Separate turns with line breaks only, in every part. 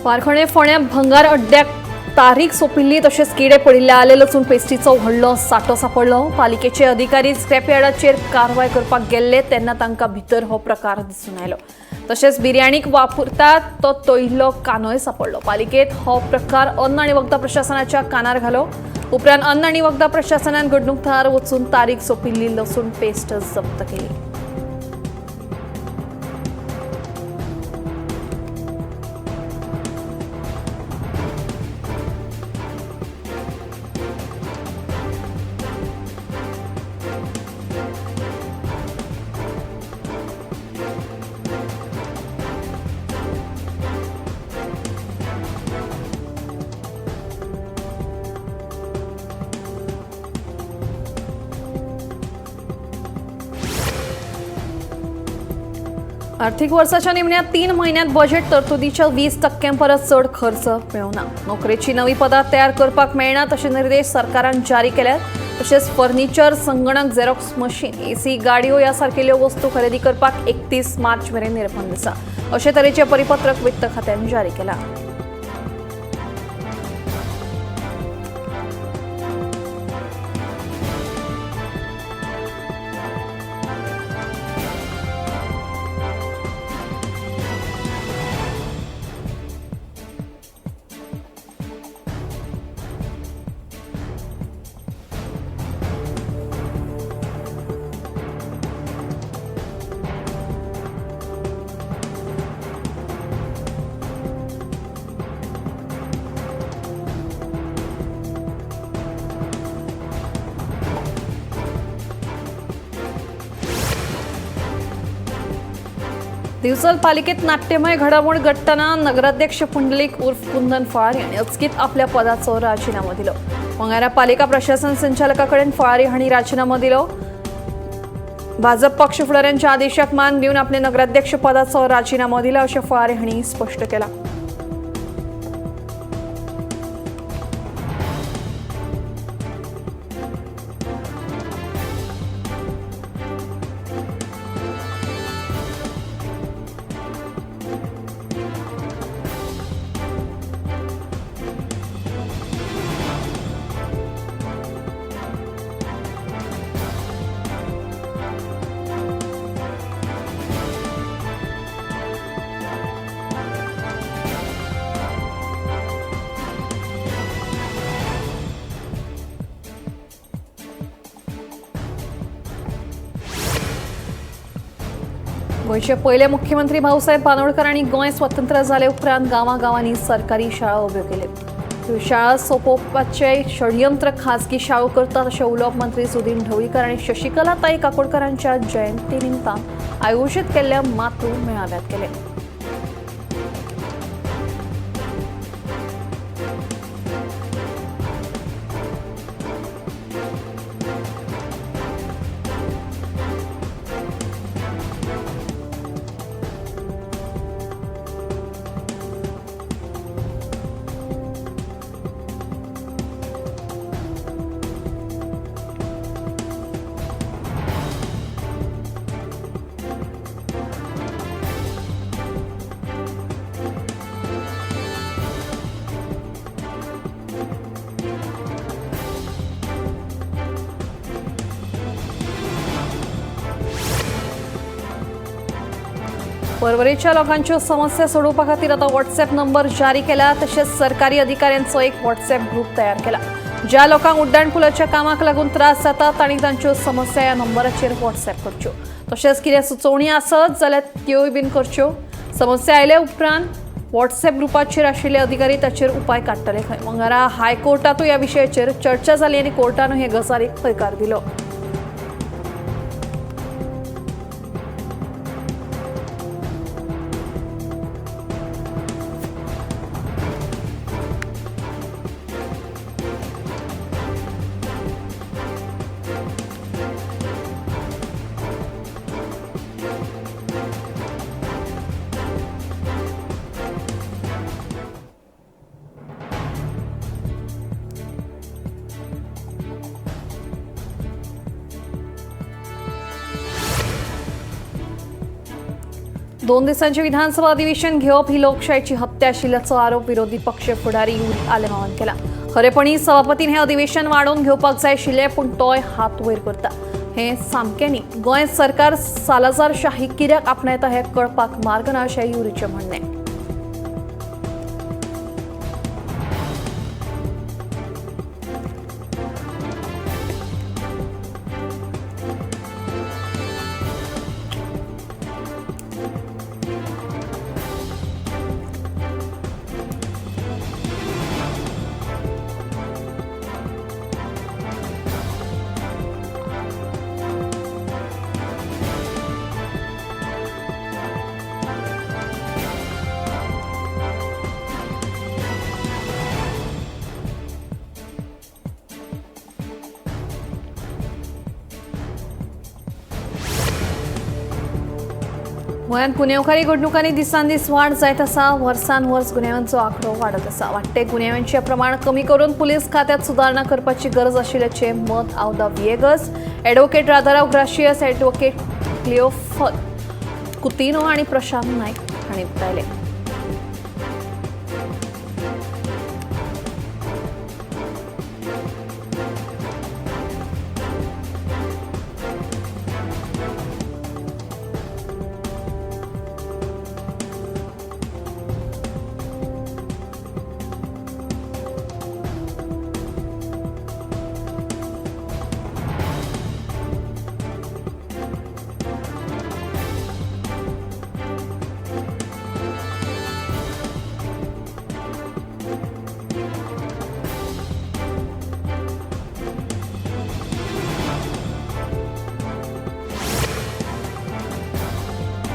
पारखणे फोण्या भंगार अड्ड्याक तारीख सोंपिल्ली तशेंच किडे पडिल्ले आले लसूण पेस्टीचो व्हडलो सांठो सांपडलो. पालिकेचे अधिकारी स्क्रॅपयार्डाचेर कारवाय करपाक गेल्ले तेन्ना तांकां भितर हो प्रकार दिसून आयलो. तशेंच बिर्याणीक वापरतात तो तोयिल्लो कानोय सांपडलो. पालिकेत हो प्रकार अन्न आनी वखदां प्रशासनाच्या कानार घालो. उपरांत अन्न आनी वखदां प्रशासनान घडणूक थळार वचून तारीख सोंपिल्ली लसूण पेस्ट जप्त केली. आर्थिक वर्साच्या निमण्या 3 म्हयन्यांत बजेट तरतुदीच्या 20% परस चड खर्च मेळना. नोकरेची नवी पदां तयार करपाक मेळनात अशे निर्देश सरकारान जारी केल्यात. तशेंच फर्निचर, संगणक, झेरॉक्स मशीन, एसी, गाडयो ह्या सारकेल्यो वस्तू खरेदी करपाक 31 मार्च मेरेन निर्बंध आसा अशे तरेचे परिपत्रक वित्त खात्यान जारी केलां. दिवचल पालिकेत नाट्यमय घडामोड घडटना नगराध्यक्ष पुंडलीक उर्फ कुंदन फळारी हांणी अचकीत आपल्या पदाचो राजीनामो दिलो. मंगळारा पालिका प्रशासन संचालका कडेन फळारी हांणी राजीनामो दिलो. भाजप पक्ष फुडाऱ्यांच्या आदेशाक मान दिवन आपले नगराध्यक्ष पदाचो राजीनामो दिला अशें फळारी हांणी स्पश्ट केलां. गोंयचे पयले मुख्यमंत्री भाऊसाहेब बांदोडकर आनी गोंय स्वतंत्र जाले उपरांत गांवागांवांनी सरकारी शाळा उब्यो केल्यो. ह्यो शाळा सोंपोवपाचें षडयंत्र खाजगी शाळो करतात अशें उलोवप मंत्री सुदीन ढवळीकर आनी शशिकला ताई काकोडकरांच्या जयंती निमतान आयोजीत केल्ल्या मातृ मेळाव्यात केलें. पर्वरेच्या लोकांच्यो समस्या सोडोवपा खातीर आतां व्हॉट्सएप नंबर जारी केला. तशेंच सरकारी अधिकाऱ्यांचो एक व्हॉट्सएप ग्रूप तयार केला. ज्या लोकांक उड्डाण पुलाच्या कामाक लागून त्रास जाता तांणी तांच्यो समस्या ह्या नंबराचेर व्हॉट्सएप करच्यो. तशेंच कितें सुचोवणी आसत जाल्यार त्योय बीन करच्यो. समस्या आयले उपरांत व्हॉट्सएप ग्रुपाचेर आशिल्ले अधिकारी ताचेर उपाय काडटले खंय. मंगळारा हायकोर्टांतूय ह्या विशयाचेर चर्चा जाली आनी कोर्टानूय हे गजालीक हयकार दिलो. 2 दिसांचे विधानसभा अधिवेशन घेवप ही लोकशाहीची हत्या आशिल्ल्याचो आरोप विरोधी पक्ष फुडारी युरी आलेमावान केला। खरेपणी सभापतीन हे अधिवेशन वाडोवन घेवपाक जाय आशिल्लें, पूण तोय हात वयर करता हें सामकें न्ही। गोंय सरकार सालाझारशाही कित्याक आपणायता हें कळपाक मार्ग ना अशें युरीचें म्हणणें। गोंयांत गुन्यांवकारी घडणुकांनी दिसान दीस वाड जायत आसा। वर्सान वर्स गुन्यांवांचो आंकडो वाडत आसा। वाडटे गुन्यांवांचें प्रमाण कमी करून पुलीस खात्यांत सुदारणा करपाची गरज आशिल्ल्याचें मत Avda Viegas, advocate Radharao Gracias, advocate Cleophas Coutinho आनी प्रशांत नायक हांणी उक्तायलें।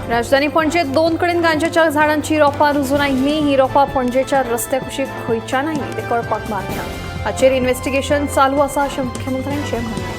राजधानी पणजेत 2 कडेन गांजाच्या झाडांची रोपां रुजून आयिल्लीं। ही रोपां पणजेच्या रस्त्या कुशीक खंयच्यान आयली तें कळपाक मार्ग ना। हाचेर इन्व्हेस्टिगेशन चालू आसा अशें मुख्यमंत्र्यांचें म्हणणें।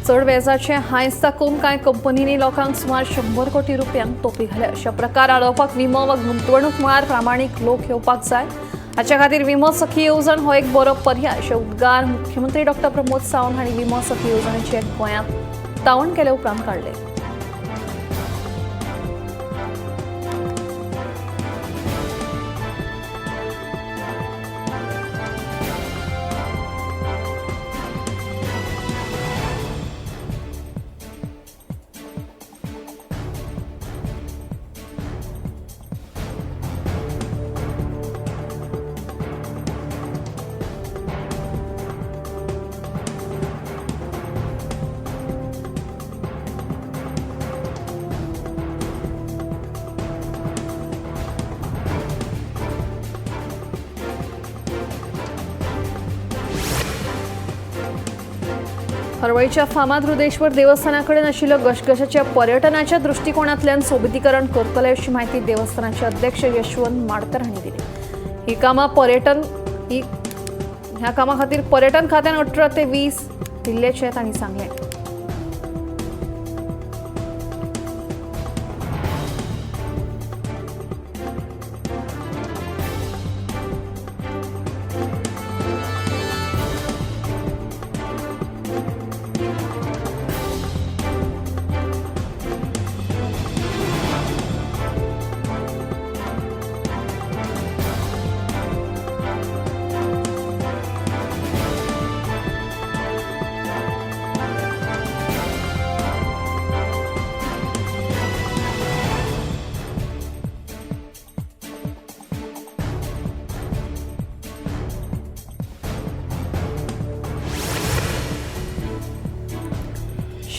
चड व्याजाचे हांयस दाखोवन कांय कंपनींनी लोकांक सुमार 100 कोटी रुपयांक तोपी घाल्या। अशा प्रकार आडोवपाक विमो वा गुंतवणूक मळार प्रामाणीक लोक येवपाक जाय। हाचे खातीर विमो सखी येवजण हो एक बरो पर्याय अशे उद्गार मुख्यमंत्री डॉ प्रमोद सावंत हांणी विमो सखी येवजणेचे गोंयांत उक्तावण केले उपरांत काडले। हरवळीच्या फामाद रुदेश्वर देवस्थानाकडेन आशिल्ल्या घसघशाच्या पर्यटनाच्या दृष्टिकोनांतल्यान सोबितीकरण करतले अशी माहिती देवस्थानाचे अध्यक्ष यशवंत माडकर हांणी दिली। ही कामां पर्यटन ह्या कामा खातीर पर्यटन खात्यान 18 ते 20 दिल्ल्याचें तांणी सांगलें।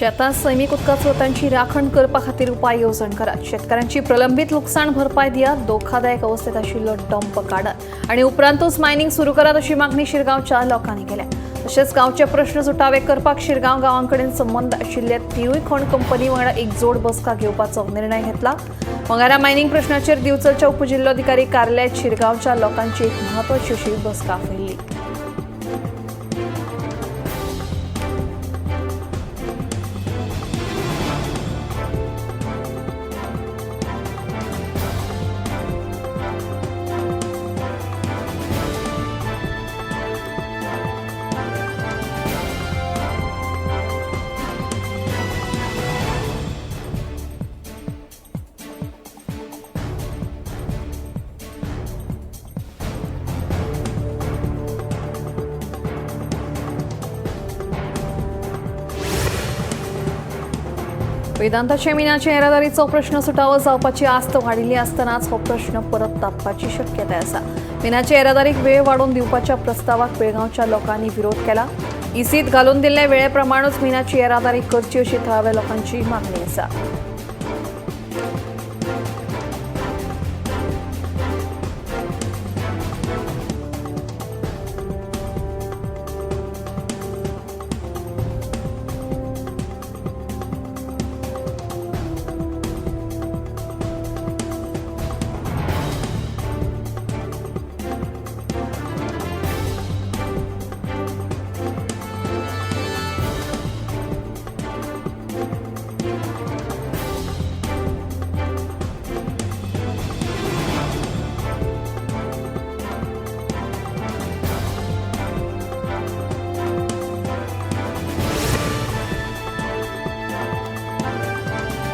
शेतां सैमीक उदका स्रोतांची राखण करपा खातीर उपाय येवजण करात, शेतकारांची प्रलंबीत लुकसाण भरपाय दियात, धोकादायक अवस्थेत आशिल्लो डंप काडात आनी उपरांतूच मायनिंग सुरू करात अशी मागणी शिरगांवच्या लोकांनी केल्या। तशेंच गांवचे प्रश्न सुटावे करपाक शिरगांव गांवांकडेन संबंद आशिल्ल्या तिनूय खण कंपनी वांगडा एक जोड बसका घेवपाचो निर्णय घेतला। मंगळारा मायनिंग प्रश्नाचेर दिवचलच्या उपजिल्होधिकारी कार्यालयात शिरगांवच्या लोकांची एक म्हत्वाची अशी बसका आपयिल्ली। वेदांताच्या मिनाच्या येरादारीचो प्रश्न सुटावो जावपाची आस्त वाडिल्ली आसतनाच हो प्रश्न परत तापपाची शक्यताय आसा। मिनाच्या येरादारीक वेळ वाडोवन दिवपाच्या प्रस्तावाक बेळगांवच्या लोकांनी विरोध केला। इसीत घालून दिल्ल्या वेळेप्रमाणूच मिनाची येरादारी करची अशी थळाव्या लोकांची मागणी आसा।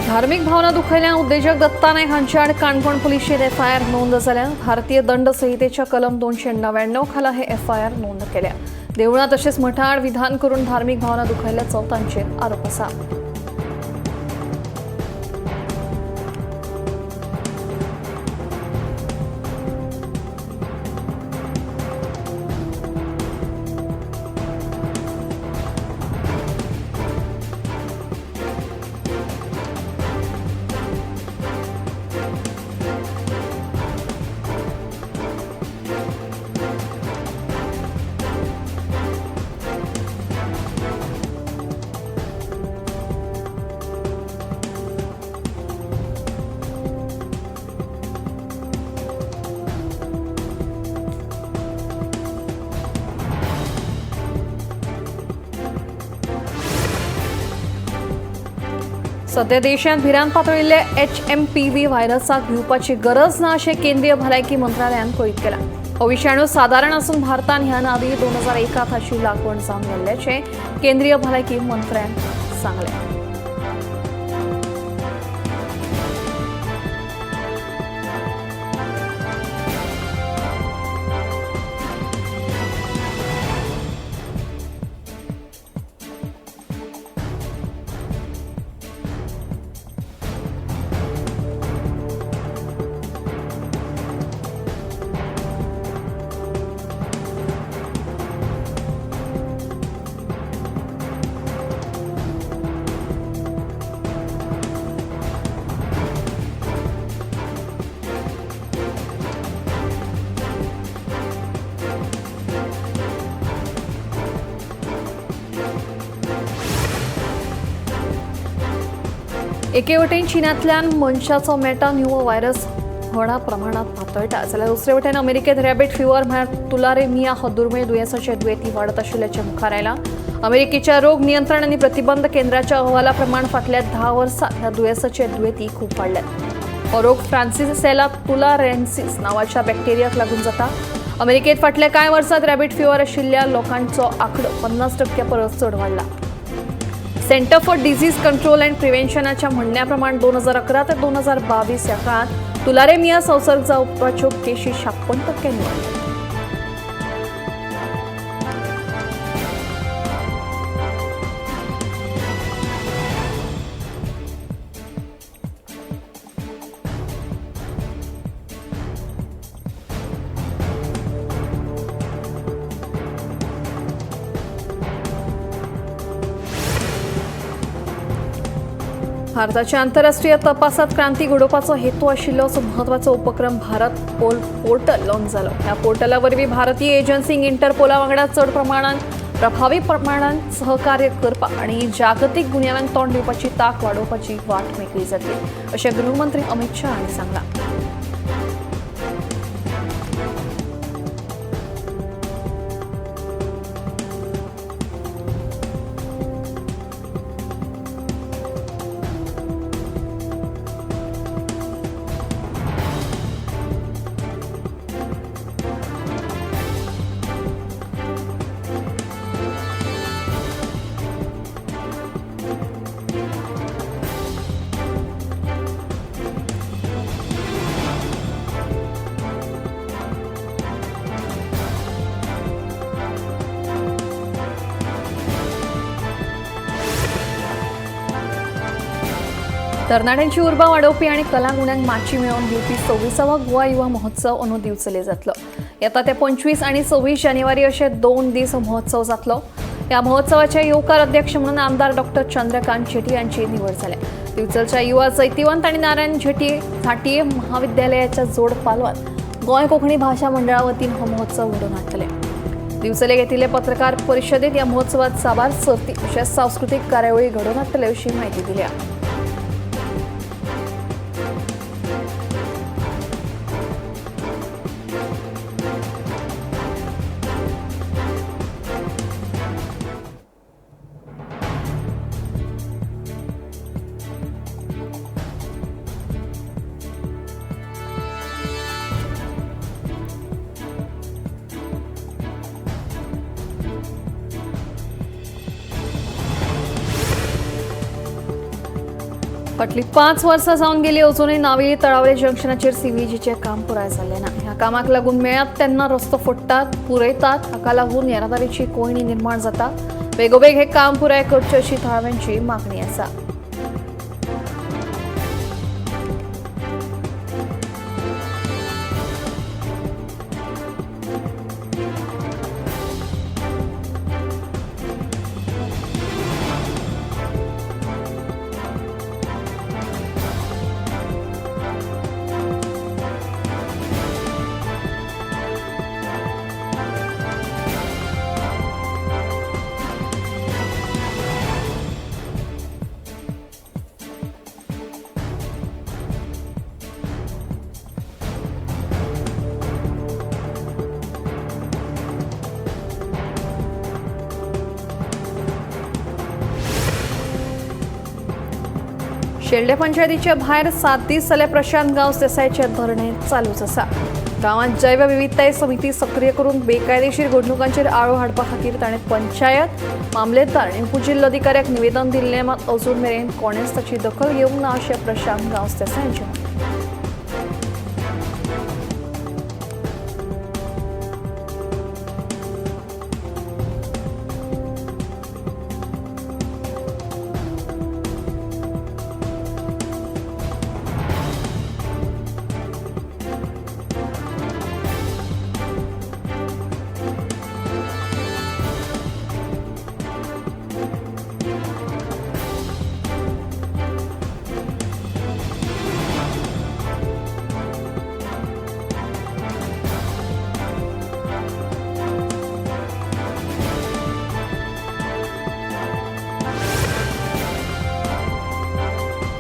धार्मिक भावना दुखयल्या उद्देजक दत्ता नायक हांचे आड काणकोण पुलिशेंत एफआयआर नोंद जाल्या। भारतीय दंड संहितेच्या कलम 299 खाला हे एफआयआर नोंद केल्या। देवळां तशेंच मठां आड विधान करून धार्मिक भावना दुखयल्ल्याचो तांचेर आरोप आसा। सध्या देशांत भिरांत पातळिल्ल्या HMPV व्हायरसाक भिवपाची गरज ना अशें केंद्रीय भलायकी मंत्रालयान कळीत केलां। हो विशाणू सादारण आसून भारतान ह्यान आदीं 2001 हाची लागवण जावन गेल्ल्याचें केंद्रीय भलायकी मंत्र्यान सांगलें। एके वटेन चीनांतल्यान मनशाचो मेटान्युमो व्हायरस व्हडा प्रमाणात पातळटा जाल्यार दुसरे वटेन अमेरिकेत रॅबिट फिवर म्हळ्यार तुलारेमिया हो दुर्मीळ दुयेंसाचे दुयेंती वाडत आशिल्ल्याचें मुखार आयलां। अमेरिकेच्या रोग नियंत्रण आनी प्रतिबंध केंद्राच्या अहवाला प्रमाण फाटल्या 10 वर्सांत ह्या दुयेंसाचे दुयेंती खूब वाडल्यात। हो रोग फ्रान्सिसेला तुलारेन्सिस नांवाच्या बॅक्टेरियाक लागून जाता। अमेरिकेत फाटल्या कांय वर्सांत रॅबिट फिवर आशिल्ल्या लोकांचो आंकडो 50% परस चड वाडला। Centre for disease control and प्रिव्हेन्शनाच्या म्हणण्याप्रमाण 2011 ते 2022 ह्या काळात तुलारेमिया संसर्ग जावपाच्यो केशी 56% वाडल्या। भारताच्या आंतरराष्ट्रीय तपासात क्रांती घडोवपाचो हेतू आशिल्लो असो म्हत्वाचो उपक्रम भारत पोल पोर्टल लॉन्च जालो। ह्या पोर्टला वरवीं भारतीय एजन्सींक इंटरपोला वांगडा चड प्रमाणान प्रभावी प्रमाणान सहकार्य करपाक आनी जागतीक गुन्यांवांक तोंड दिवपाची तांक वाडोवपाची वाट मेकळी जातली अशें गृहमंत्री अमित शाह हांणी सांगलां। तरणाट्यांची उर्बा वाडोवपी आनी कलागुणांक माची मेळोवन दिवपी 26वो गोवा युवा महोत्सव अंदू दिवचले जातलो। येता ते 25 आनी 26 जानेवारी अशे 2 दीस हो महोत्सव जातलो। ह्या महोत्सवाचे येवकार अध्यक्ष म्हणून आमदार डॉक्टर चंद्रकांत शेट्टी हांची निवड जाल्या। दिवचलच्या युवा जैतिवंत आनी नारायण झांटिये महाविद्यालयाच्या जोड पालवान गोंय कोंकणी भाशा मंडळा वतीन हो महोत्सव घडोवन हाडटले। दिवचले घेतिल्ले पत्रकार परिशदेत ह्या महोत्सवात साबार सर्ती तशेंच सांस्कृतीक कार्यावळी घडोवन हाडटले अशी म्हायती दिल्या। फाटली 5 वर्सां जावन गेली अजूनय नावेली तळावले जंक्शनाचेर सीवेजीचें काम पुराय जाल्लें ना। ह्या कामाक लागून मेळत तेन्ना रस्तो फोडटात पुरयतात, हाका लागून येरादारीची कोंयडी निर्माण जाता। बेगोबेग हें काम पुराय करचें अशी थळाव्यांची मागणी आसा। शेल्डे पंचायतीच्या भायर 7 दीस जाले प्रशांत गांवस देसायचे धरणे चालूच आसा। गांवांत जैवविविधताय समिती सक्रिय करून बेकायदेशीर घडणुकांचेर आळो हाडपा खातीर ताणें पंचायत मामलेदार आनी उपजिल्लोधिकाऱ्याक निवेदन दिल्लें, मात अजून मेरेन कोणेच ताची दखल घेवंक ना अशें प्रशांत गांवस देसाय हांचें म्हणणें।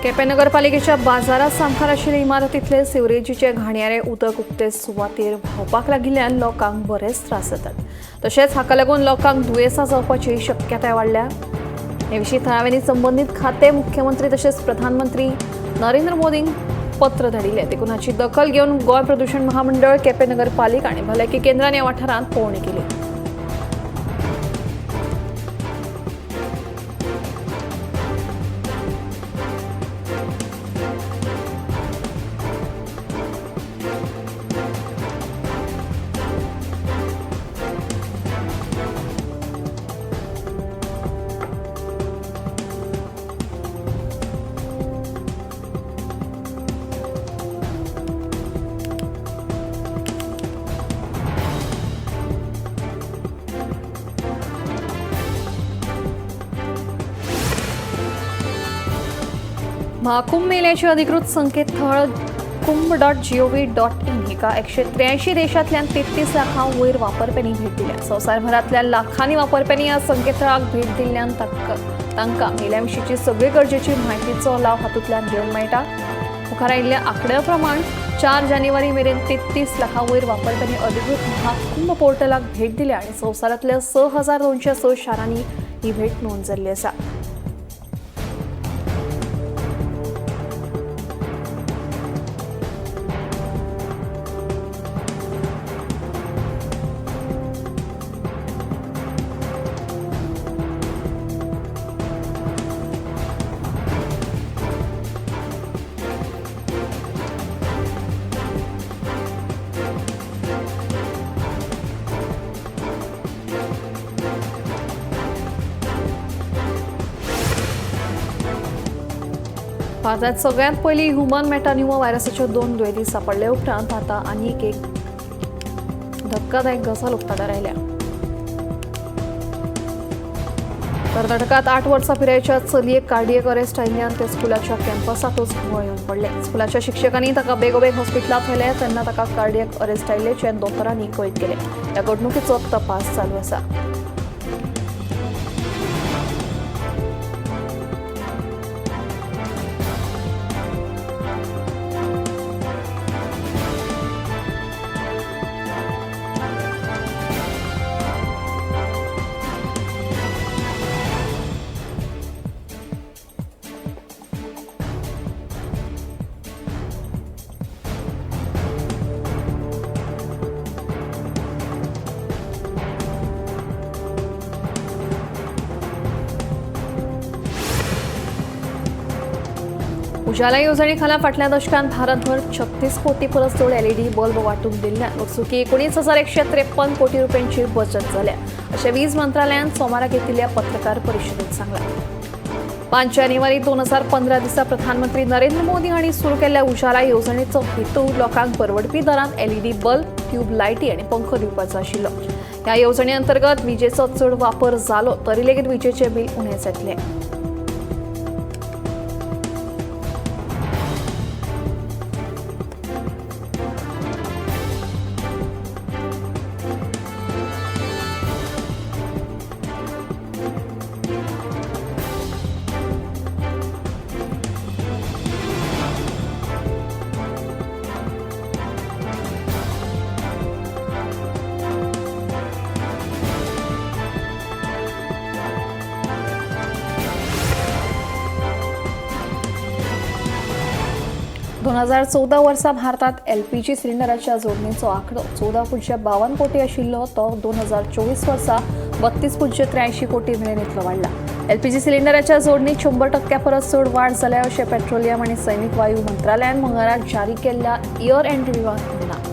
केपें नगरपालिकेच्या बाजारात सामकार आशिल्ले इमारतींतले सिवरेजीचे घाणयारे उदक उक्ते सुवातेर व्हांवपाक लागिल्ल्यान लोकांक बरेच त्रास जातात। तशेंच हाका लागून लोकांक दुयेंसां जावपाची शक्यताय वाडल्या। हे विशीं थळाव्यांनी संबंदीत खाते मुख्यमंत्री तशेंच प्रधानमंत्री नरेंद्र मोदींक पत्र धाडिल्लें। देखून हाची दखल घेवन गोंय प्रदूशण महामंडळ, केपें नगरपालिका आनी भलायकी केंद्रान ह्या वाठारांत पळोवणी केली। महाकुंभ मेल्याचे अधिकृत संकेतथळ kumbh.gov.in हिका 183 देशांतल्यान 33 लाखां वयर वापरप्यांनी भेट दिल्या. संवसारभरांतल्या लाखांनी वापरप्यांनी ह्या संकेतथळाक भेट दिल्ल्यान तांकां मेल्या विशींची सगळी गरजेची म्हायतीचो लाव हातूंतल्यान घेवंक मेळटा. मुखार आयिल्ल्या आंकड्या प्रमाण 4 जानेवारी मेरेन 33 लाखां वयर वापरप्यांनी अधिकृत महाकुंभ पोर्टलाक भेट दिल्या आनी संवसारांतल्या 6206 शारांनी ही भेट नोंद जाल्ली आसा. भारतात सगळ्यात पयलीं ह्युमन मेटान्युमो व्हायरसाच्यो 2 दुयेंती सापडले उपरांत आतां आनीक एक धक्कादायक गजाल उक्ताडार आयल्या. कर्नाटकात 8 वर्सां पिरायेच्या चलयेक कार्डियक अरेस्ट आयिल्ल्यान ते स्कुलाच्या कॅम्पसांतूच घुंवळ येवन पडले. स्कुलाच्या शिक्षकांनी ताका बेगोबेग हॉस्पिटलांत व्हेले तेन्ना ताका कार्डियक अरेस्ट आयिल्ल्याचें दोतोरांनी कळीत केलें. ह्या घडणुकेचो तपास चालू आसा. उजाला येवजणेखाला फाटल्या दशकांत भारतभर 36 कोटी परस चड एलईडी बल्ब वांटून दिल्ल्यान वर्सुकी 19,153 कोटी रुपयांची बचत जाल्या अशें वीज मंत्रालयान सोमारा घेतिल्ल्या पत्रकार परिशदेंत सांगलां. 5 जानेवारी 2015 दिसा प्रधानमंत्री नरेंद्र मोदी हांणी सुरू केल्ल्या उजाला येवजणेचो हेतू लोकांक परवडपी दरांत एलईडी बल्ब, ट्यूब लायटी आनी पंखो दिवपाचो आशिल्लो. ह्या येवजणे अंतर्गत विजेचो चड वापर जालो तरी लेगीत विजेचें बील उणें जातलें. 2014 वर्सा भारतात एलपीजी सिलिंडराच्या जोडणीचो आंकडो 14.52 कोटी आशिल्लो तो 2024 वर्सा 32.83 कोटी मेरेन इतलो वाडला. एलपीजी सिलिंडराच्या जोडणीत 100% परस चड वाड जाल्या अशें पेट्रोलियम आनी सैमीक वायू मंत्रालयान मंगळाराक जारी केल्ल्या इयर एंड रिव्यूवांत म्हणलां.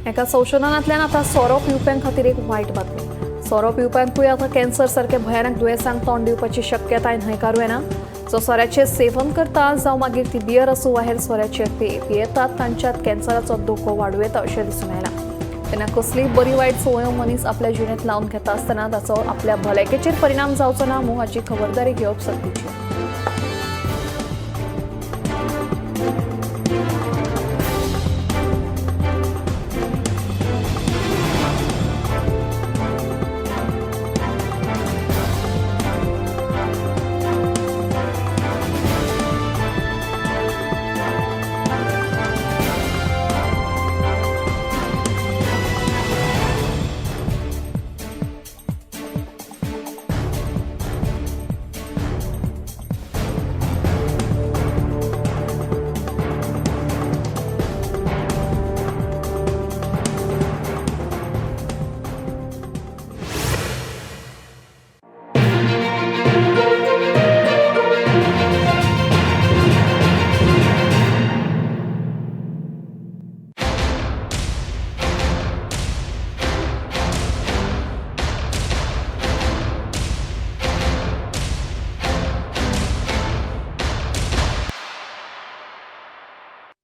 एका संशोधनांतल्यान आतां सोरो पिवप्यां खातीर एक वायट बातमी. सोरो पिवप्यांकूय आतां कॅन्सर सारके भयानक दुयेंसांक तोंड दिवपाची शक्यताय न्हयकारूं येना. जो सोऱ्याचें सेवन करता जावं मागीर ती बियर आसूं वा हेर सोऱ्याचे पेय पियेतात तांच्यात कॅन्सराचो धोको वाडूं येता अशें दिसून आयलां. तेन्ना कसलीय बरी वायट संवय मनीस आपल्या जिणेंत लावन घेता आसतना ताचो आपल्या भलायकेचेर परिणाम जावचो ना म्हूण हाची खबरदारी घेवप सक्तीची.